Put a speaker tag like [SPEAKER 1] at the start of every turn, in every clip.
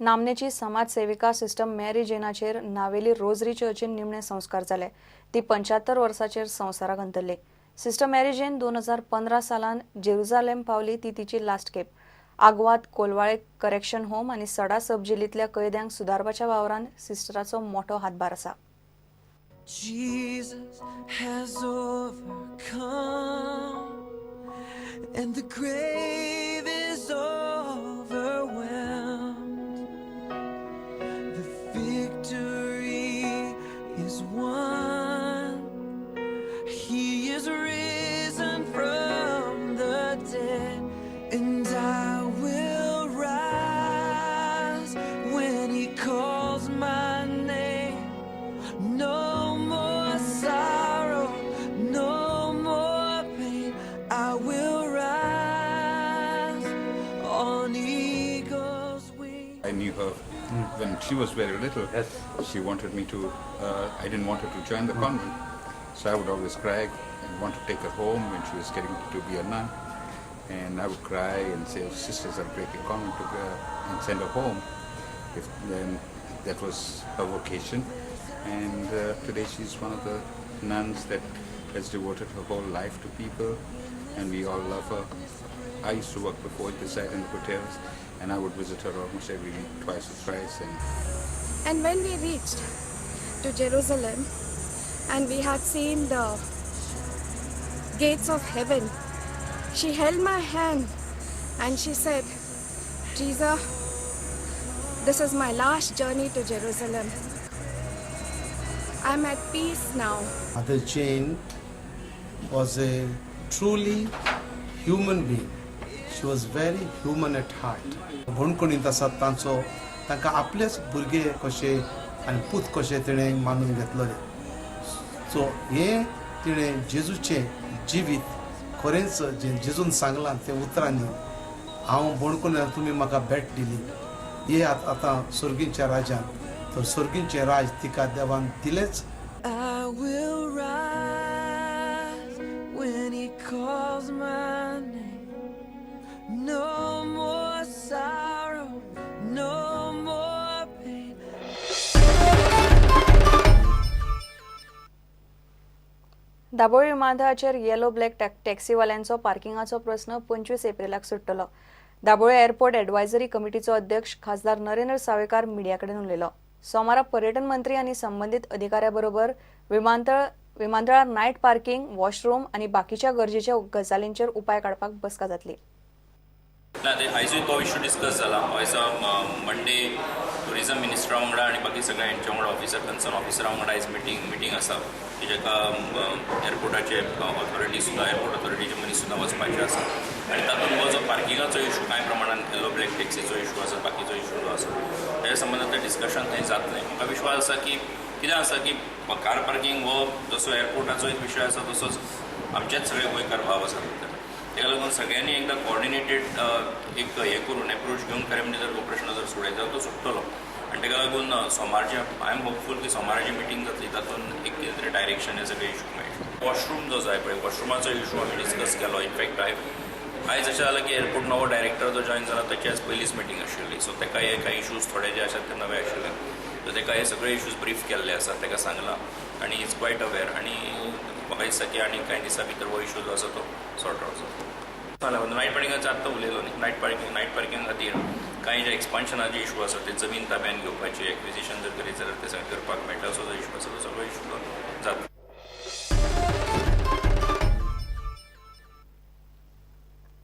[SPEAKER 1] नामनेची समाजसेविका sister Mary जेनाचेर Navelim rosary चर्चीन निमणे संस्कार जाले. ती 75 वर्साचेर संवसाराक अंतरली. सिस्टर मॅरी जेन 2015 सालान जेरुजालेम पावली ती तिची लास्ट खेप. आगवाद कोलवाळे करेक्शन होम आनी सडा सब जेलींतल्या कैद्यांक सुदारपाच्या वावरान सिस्टराचो मोठो हातभार आसा.
[SPEAKER 2] Jesus has overcome, and the grave is overwhelmed. The victory is won. He is risen from the dead, and I will rise when He calls my name. No more sorrow, no more pain. I will rise on eagle's wings.
[SPEAKER 3] I knew her when she was very little.
[SPEAKER 4] Yes.
[SPEAKER 3] She wanted me to, I didn't want her to join the convent. So I would always cry and want to take her home when she was getting to be a nun. And I would cry and say, "Oh, sisters, I'll break a convent to go and send her home." If, then that was her vocation. And today she's one of the nuns that has devoted her whole life to people, and we all love her. I used to work before this side in the hotels, and I would visit her almost every week, twice or thrice.
[SPEAKER 5] And when we reached to Jerusalem and we had seen the gates of heaven, she held my hand and she said, "Jesus, this is my last journey to Jerusalem. I'm at peace now."
[SPEAKER 6] Mother Jane was a truly human being. She was very human at heart. बणकोणींत आसात तांचो तांकां आपलेच भुरगे कशे आनी पूत कशे तिणें मानून घेतलेले. सो हें तिणें जेजूचें जिवीत खरेंच जें जेजून सांगलां तें उतरांनी, हांव बणकोणी तुमी म्हाका भेट दिली, येयात आतां सर्गीच्या राज्यांत, तर सर्गीचें राज तिका देवान दिलेंच.
[SPEAKER 2] I will rise when He calls my name. No more sorrow, no more pain.
[SPEAKER 1] Dabolim विमानतळाचेर येलो ब्लॅक टॅक्सीवाल्यांचो पार्किंगाचो प्रस्न 25 एप्रिलाक सुट्टलो. दाबोळी एअरपोर्ट एडवायझरी कमिटीचो अध्यक्ष खासदार नरेंद्र सावयकार मिडिया कडेन उलयलो. सोमारा पर्यटन मंत्री आनी संबंदीत अधिकाऱ्या बरोबर विमानतळार नायट पार्किंग, वॉशरूम आनी बाकीच्या गरजेच्या गजालींचेर उपाय काडपाक बसका जातली.
[SPEAKER 7] ना, ते आयजूय तो इशू डिस्कस जाला. आयज मंडे टुरिजम मिनिस्टरा वांगडा आनी बाकी सगळ्या हेंच्या वांगडा ऑफिसर, कन्सर्न ऑफिसरा वांगडा आयज मिटींग आसा की जाका एअरपोर्टाचे ऑथॉरिटी सुद्दां, एअरपोर्ट ऑथॉरिटीचे मनीस सुद्दां वचपाचे आसा. आनी तातूंत हो जो पार्किंगाचो इशू कांय प्रमाणान येलो ब्लॅक टॅक्सीचो इशू आसा, बाकीचो इशू जो आसा त्या संबंदांत तें डिस्कशन थंय जातलें. म्हाका विश्वास आसा की कितें आसा की कार पार्किंग हो जसो एअरपोर्टाचो एक विशय आसा तसोच आमचेच सगळे गोंयकार भाव आसात भितर. ताका लागून सगळ्यांनी एकदां कॉर्डिनेटेड एक हें करून एप्रोच घेवन खरें म्हणजे जर हो प्रश्न जर सोडयत जाल्यार तो सुट्टलो. आनी ताका लागून सोमारचें I am hopeful की सोमाराची मिटींग जातली, तातूंत एक कितें तरी डायरेक्शन हे सगळे इशू मेळटले. वॉशरूम जो जाय पळय, वॉशरुमाचो इशू आमी डिस्कस केलो. इनफॅक्ट आयज अशें जालां की एअरपोर्ट नवो डायरेक्टर जो जॉयन जाला ताची आयज पयलीच मिटींग आशिल्ली. सो ताका हे कांय इशूज थोडे जे आसात ते नवे आशिल्ले, सो ताका हे सगळे इशूज ब्रीफ केल्ले आसात, ताका सांगलां आनी is quite aware. आनी म्हाका दिसता की आनी कांय दिसां भितर हो इशू जो आसा तो सॉर्ट आउट जातलो. नायट पार्किंगाचो आत्तां उलयलो न्ही, नायट पार्किंगा खातीर कांय जे एक्सपान्शनाचे इशू आसा ते जमीन ताब्यान घेवपाची, एक्विजिशन जर करीत जाल्यार ते सगळें करपाक मेळटा. असो जो इशू आसा तो सगळो इशू जाता.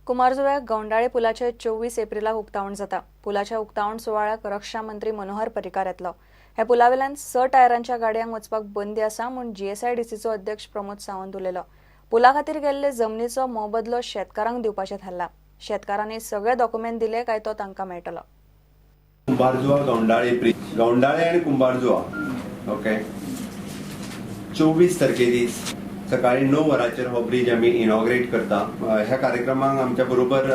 [SPEAKER 1] कुमारजुव्याक गौंडाळे पुलाचे 24 एप्रिलाक उक्तावण जाता. पुलाच्या उक्तावण सुवाळ्याक रक्षा मंत्री मनोहर पर्रीकार येतलो. ह्या पुलावेल्यान 6 टायरांच्या गाडयांक वचपाक बंदी आसा म्हूण जीएसआयडीसीचो अध्यक्ष प्रमोद सावंत उलयलो. पुला खातीर गेल्ले जमनीचो मोबदलो शेतकारांक दिवपाचें थारला. शेतकारांनी सगळे डॉक्युमेंट दिले काय तो तांकां मेळटलो.
[SPEAKER 4] कुंभारजुवा गौंडाळे ब्रिज, गौंडाळे आनी कुंभारजुवा, ओके, 24 तारखे दीस सकाळी 9 वरांचेर हो ब्रिज आमी इनॉग्रेट करता. ह्या कार्यक्रमाक आमच्या बरोबर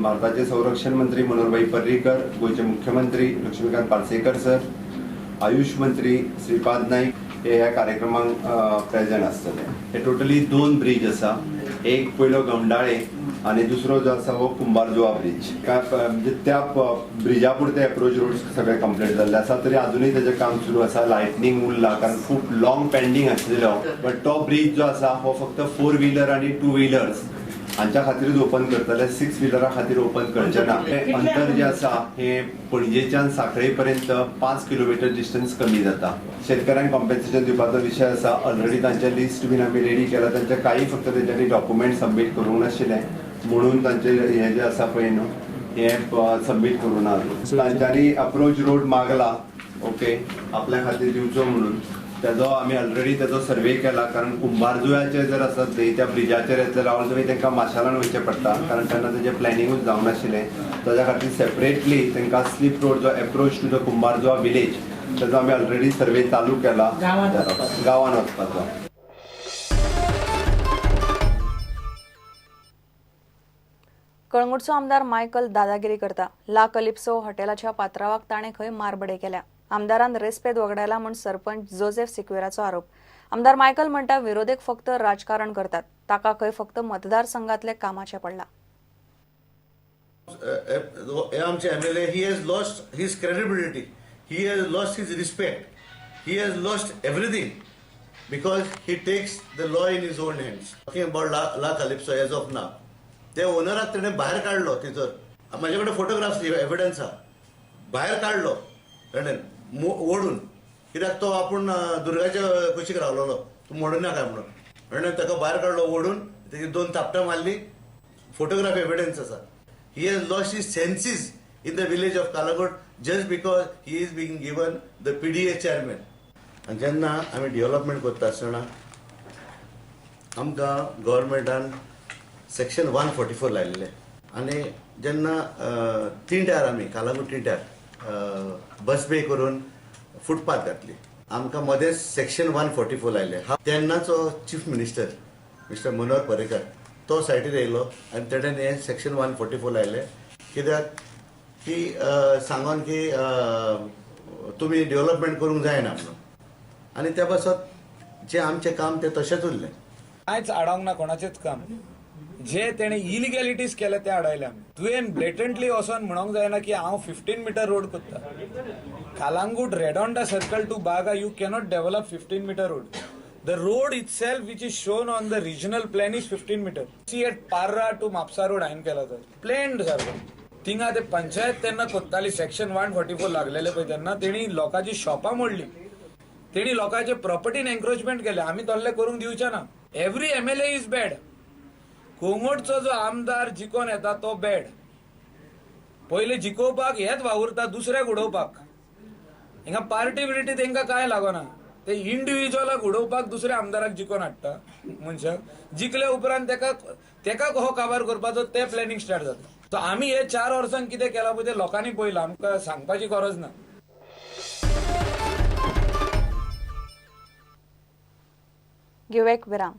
[SPEAKER 4] भारताचे संरक्षण मंत्री मनोहरभाई पर्रीकर, गोंयचे मुख्यमंत्री लक्ष्मीकांत पार्सेकर सर, आयुष मंत्री श्रीपाद नाईक हे ह्या कार्यक्रमाक प्रेजंट आसतले. हे टोटली 2 ब्रिज आसा, एक पयलो गौंडाळे आनी दुसरो जो आसा हो कुंभारजुआ ब्रिज. काय म्हणजे त्या ब्रिजा पुरते एप्रोच रोड सगळे कंप्लीट जाल्ले आसा, तरी अजुनूय तेजें काम सुरू आसा. लायटनींग उरला कारण खूब लॉंग पेंडींग आशिल्लो. बट तो ब्रिज जो आसा हो फक्त फोर व्हिलर आनी टू व्हिलर्स हांच्या खातीरूच ओपन करतले, सिक्स व्हिलरा खातीर ओपन करचे ना. हें अंतर जें आसा हें पणजेच्यान साखळे पर्यंत 5 किलोमिटर डिस्टन्स कमी जाता. शेतकऱ्यांक कॉम्पेन्सेशन दिवपाचो विशय आसा. ऑलरेडी तांचे लिस्ट बीन आमी रेडी केला. तांचे काही फक्त तेंच्यांनी डॉक्युमेंट सबमीट करूंक नाशिल्लें म्हणून तांचे हे जे आसा पळय न्हू हें सबमीट करूं ना अजून. तांच्यांनी अप्रोच रोड मागला, ओके, आपल्या खातीर दिवचो म्हणून. तेजो आमी ऑलरेडी तेजो सर्वे केला. कारण कुंभारजुव्याचे जर आसत न्ही त्या ब्रिजाचेर येतले रावल जाल्यार तांकां माशालान वयचें पडटा, कारण तेन्ना तेजें प्लॅनिंगूच जावंक नाशिल्लें. ताज्या खातीर सेपरेटली तांकां स्लीप रोड जो approach to the Kumbharjua village तेजो आमी ऑलरेडी सर्वे चालू केला गांवान वचपाचो.
[SPEAKER 1] कळंगूटचो आमदार मायकल दादागिरी करता. ला कलिप्सो हॉटेलाच्या पात्रावाक ताणें खंय मारबडय केल्या. आमदारान रेस्पेद वगडायला म्हूण सरपंच जोसेफ सिक्वेराचो आरोप. आमदार मायकल म्हणटा विरोधक फक्त राजकारण करतात, ताका खंय फक्त मतदारसंघातले कामाचें पडला.
[SPEAKER 8] हे आमचे MLA, he has lost his credibility, he has lost his respect, he has lost everything because he takes the law in his own hands. Talking about La Calypso as of now, ते ओनराक तेणें भायर काडलो थंयसर. म्हाजे कडेन photographs evidence आहा. भायर काडलो तेणें ओडून, कित्याक तो आपूण दुर्गाच्या कुशीक रावलेलो, तूं मोडूना काय म्हणून. तेणें ताका भायर काडलो ओडून, तेजी 2 थापटां मारली. फोटोग्राफ एविडन्स आसा. He has lost his senses in the village of Calangute just because he is being given the PDA chairman. आनी जेन्ना आमी डेव्हलपमेंट करता आसतना आमकां गव्हर्मेंटान सेक्शन 144 लायिल्लें. आनी जेन्ना तिंट्यार आमी कालांगूट तिंट्यार बस बे करून फुटपाथ घातली, आमकां मदेंच सेक्शन 144 लायलें. तेन्नाचो chief minister mister Manohar Parrikar तो सायटीर येयलो आनी तेणें हें सेक्शन 144 लायलें. कित्याक की सांगोन की तुमी डेव्हलपमेंट करूंक जायना म्हणून. आनी त्या पासत जें आमचें काम तें तशेंच उरलें.
[SPEAKER 9] कांयच आडावंक ना कोणाचेंच काम. जे तेणें इलिगॅलिटीज केले ते आडायले आमी. तुवें ब्लेटंटली वचोन म्हणोंक जायना की हांव 15 मिटर रोड करता. Calangute Redonda circle to Baga you cannot develop 15 metre road. The road itself which is shown on the regional plan is 15 meter. See at Parra to Mapsa road हांवें केला तर प्लेन सारको. थिंगा ते पंचायत तेन्ना कोत्ताली section 144 लागलेले पळय तेन्ना तेणी लोकांची शॉपां मोडली, तेणी लोकांचे प्रॉपर्टीन एन्क्रोचमेंट केले. आमी तसलें करूंक दिवचे ना. Every MLA is bad. कोंगोटचो जो आमदार जिकोन येता तो बॅड. पयले जिकोवपाक हेच वावुरता, दुसऱ्याक उडोवपाक. हिंगा पार्टी बिर्टी तेंकां कांय लागना, ते इंडिव्हिज्युअलाक उडोवपाक दुसऱ्या आमदाराक जिकोन हाडटा. मनशाक जिखले उपरांत तेका तेका कसो काबार करपाचो ते प्लॅनिंग स्टार्ट जाता. सो आमी हे 4 वर्सांक कितें केलां पळय तें लोकांनी पळयलां, आमकां सांगपाची गरज ना.
[SPEAKER 1] घेवया एक विराम.